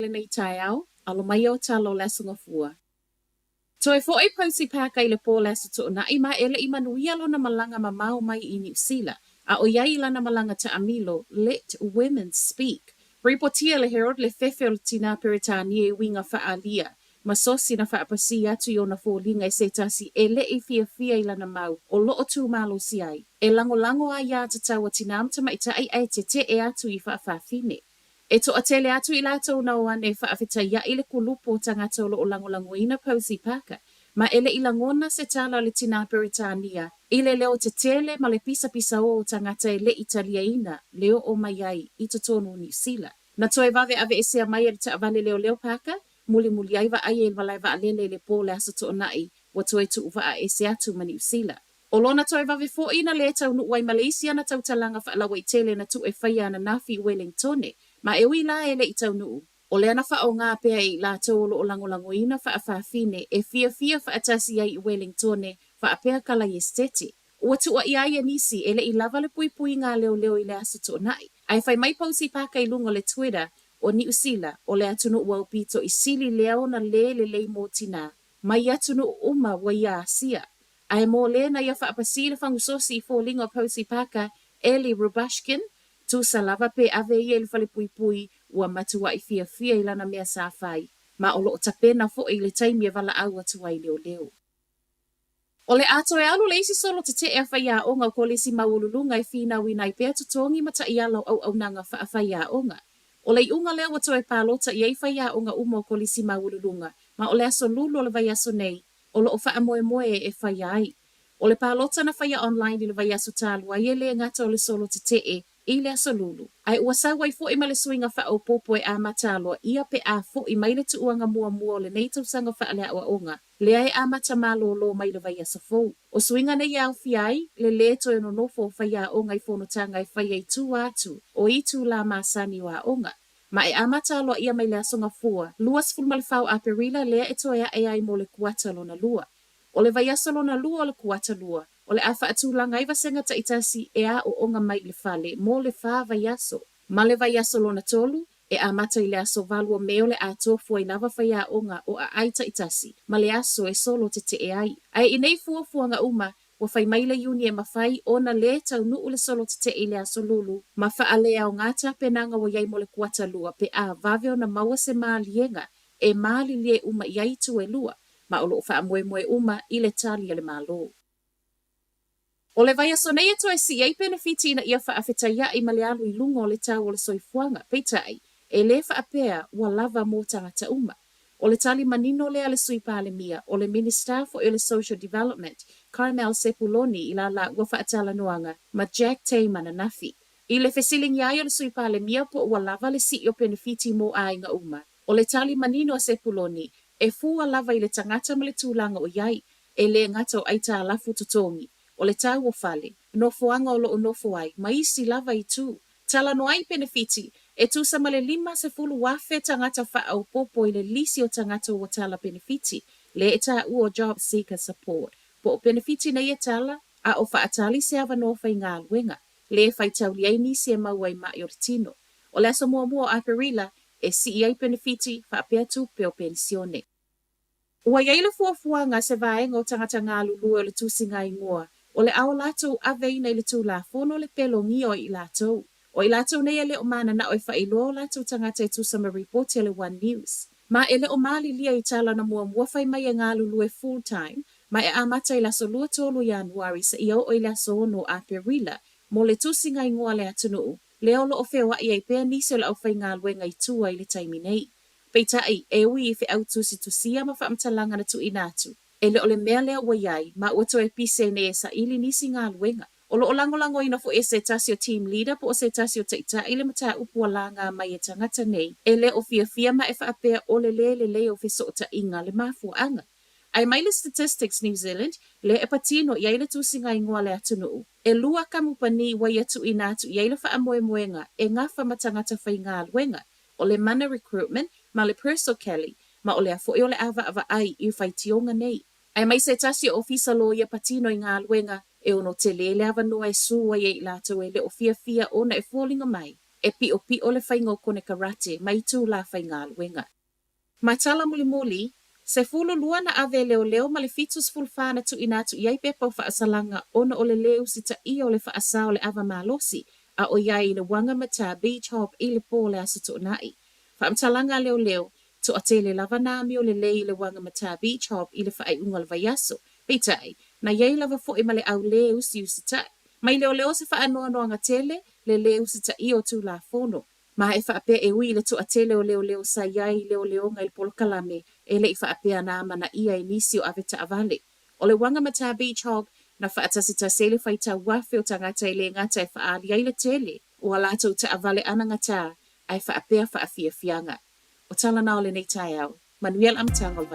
Lenei taeao, alo mai o tala o le Aso Gafua. Toe foʻi Posi Parker i le pō o le Aso Toonai ma e leʻi manuia lona malaga mamao mai i Niu Sila, a ʻoiai i lana malaga taʻamilo, Let Women Speak. Ripotia le Herald le fefe o le tinā Peretania i uiga faaalia ma sosi na faapasī atu i ona foliga e se tasi e leʻi fiafia i lana mau o loʻo tū malosi ai, e lagolago aiā tatau a tinā ma tamaitai ae teteʻe atu i faafafine. E toʻatele atu i latou na o ane faafetaiaʻi le kulupu o tagata o loʻo lagolagoina Posi Parker ma e leʻi lagona se tala o le tinā Peretania i le leo tetele ma le pisapisaō o tagata e leʻi taliaina le oʻo mai ai i totonu o Niu Sila. Na toe vave aveesea mai e le taʻavale leoleo Parker mulimuli ai vaai e malae vaalele i le pō o le Aso Toonai ua toe tuʻu vaʻa ese atu ma Niu Sila. ʻO lona toe vave foʻi na lē taunuu ai ma le isi ana tautalaga faalauaitele na tuu e faia ananafi i Welengtone, ma e ui lā e leʻi taunuu. ʻO le ana faʻaogā pea e i latou o loʻo lagolagoina faafafine e fiafia faatasi ai i Welengtone faapea ka Laiestete. Ua tuuaʻia ai e nisi e leʻi lava le puipuiga a leoleo i le Aso Toonai. Ae fai mai Posi Parker i luga o le Twitter, ʻO Niu Sila, ʻo le atunuu aupito i sili lea ona lē lelei mō tinā, mai atunuu uma ua ia Asia. Ae mō lē na ia faapasī le fagusosi i foliga o Posi Parker, Eli Rubashkin, tusa lava pe ave ia i le falepuipui ua matuaʻi fiafia i lana mea sa fai, ma o loʻo tapena foʻi i le taimi e valaau atu ai leoleo. ʻO le a toe alu le isi solo teteʻe a faiaoga o Kolisi Maualuluga e finauina ai pea totogi ma taʻiala o auaunaga faafaiaoga. ʻO le iʻuga lea ua toe palota i ai faiaoga uma o Kolisi Maualuluga ma o le aso Lulu o le vaiaso nei o loʻo faamoemoe e faia ai. ʻO le palota na faia online i le vaiaso talu ai e lē gata o le solo teteʻe i le aso Lulu, ae ua sau ai foʻi ma le suiga faaopopo e amata aloaʻia pe a foʻi mai le tuuaga muamua o lenei tausaga faaleaoaoga lea e amata malōlō mai le vaiaso fou. ʻO suiga nei e aofia ai le lē toe nonofo o faiaoga i fonotaga e faia i tua atu o itulā masani o aoga, ma e amata aloaʻia mai le Aso Gafua, 24 o Aperila lea e toe aʻe ai mo le kuata lona lua. ʻO le vaiaso lona lua o le kuata lua, o le a faatulaga ai vasega taʻitasi e aoaoga mai i le fale mo le fa vaiaso. Ma le vaiaso lona tolu, e amata i le aso valu o Me o le a tofu ai lava faiaoga o ʻaʻai taʻitasi ma le aso e solo teteʻe ai. Ae i nei fuafuaga uma, Ua fai mai le Iuni e mafai ona lē taunuu le solo teteʻe i le aso Lulu ma faaleaogā tapenaga ua iai mo le kuata lua pe a vave ona maua se māliega e mālilie uma i ai itu e lua ma o loʻo faamoemoe uma i le tali a le Malo. ʻO le vaiaso nei e toe siʻi ai penefiti ina ia faafetaiaʻi ma le alu i luga o le tau o le soifuaga, peitai, e lē faapea ua lava mō tagata uma. ʻO le tali manino lea a le Sui Palemia, ʻo le Minisita foʻi o le Social Development, Carmel Sepuloni i la lāua faatalanoaga ma Jack Tame ananafi. I le fesiligia ai o le Sui Palemia po ua lava le siʻi o penefiti mō ʻāiga uma, ʻo le tali manino a Sepuloni, e fua lava i le tagata ma le tulaga o i ai, e lē gata o ʻaitalafu totogi, ʻo le tau o fale, nofoaga o loʻo nofo ai, ma isi lava itu. Talanoa ai penefiti, e tusa ma le 50,000 tagata faaopopo i le lisi o tagata ua tala penefiti, lē e taua o Job Seeker Support, po o penefiti nei e tala, a o faatali se avanoa faigaluega, lē e faitauli ai nisi e maua ai maʻi o le tino. ʻO le aso muamua o Aperila, e siʻi ai penefiti, faapea tupe o penisione. Ua i ai le fuafuaga a se vaega o tagata galulue o le tusiga igoa, o le a o latou aveina i le Tulafono le pelogia o i latou. O i latou nei e le o mananao e faailoa o latou tagata e tusa ma ripoti a le One News. Ma e le o malilia i talana muamua fai mai e galulue full time, ma e amata i le aso 23 o Ianuari seia oo i le aso 6 o Aperila mo le tusiga igoa a le atunuu, lea o loo feoaʻi ai pea nisi o le aufaigaluega i tua i le taimi nei. Peitai, e ui i feʻau tusitusia ma faamatalaga na tuuina atu, e le o le mea lea ua i ai, ma ua toe pise nei e saili nisi galuega. O loo lagolagoina foʻi e se tasi o team leader po o se tasi o taʻitaʻi le mataupu ua lāgā mai e tagata nei e le o fiafia ma e faapea ʻo le lē lelei o fesoʻotaʻiga le mafuaʻaga. Ae mai le Statistics New Zealand, lea e patino i ai le tusiga igoa a le atunuu, e lua kamupani ua ia tuuina atu i ai le faamoemoega e gafa ma tagata faigaluega, ʻo le Mana Recruitment ma le Purcell Kelly, ma o lea foʻi o le ʻāwaʻawaʻai i faitioga nei. Ae mai se tasi o ofisa loia patino i galuega e ono tele le avanoa e su ai e i latou e le o fiafia ona e foliga mai. E piʻopiʻo le faiga o konekarate ma itulā faigaluega. Ma tala mulimuli, 12 na ave e leoleo ma le 74 na tuuina atu i ai pepa o faasalaga ona o le lē usitaia o le faasā o le ava malosi a o i ai i le Whangamata Beach Hop i le pō o le Aso Toonai. Faamatalaga a leoleo, toatele lava na amio lelei i le Whangamata Beach Hop i le faaiuga o le vaiaso. Peitai, na i ai lava foi ma le au lē usiusitai. Mai leoleo se faanoanoaga tele le lē usitaia o Tulafono. Ma e faapea e ui i le toatele o leoleo sa i ai i leoleoga i le polokalame, e le i faapea na amanaia e nisi o avetaavale. O le Whangamata Beach Hop na faatasitasi ai le faitau afe o tagata e lē gata e faaali ai le tele o a latou taavale anagatā ae faapea faafiafiaga. O tala na o lenei taeao. Manuia le amataga o le.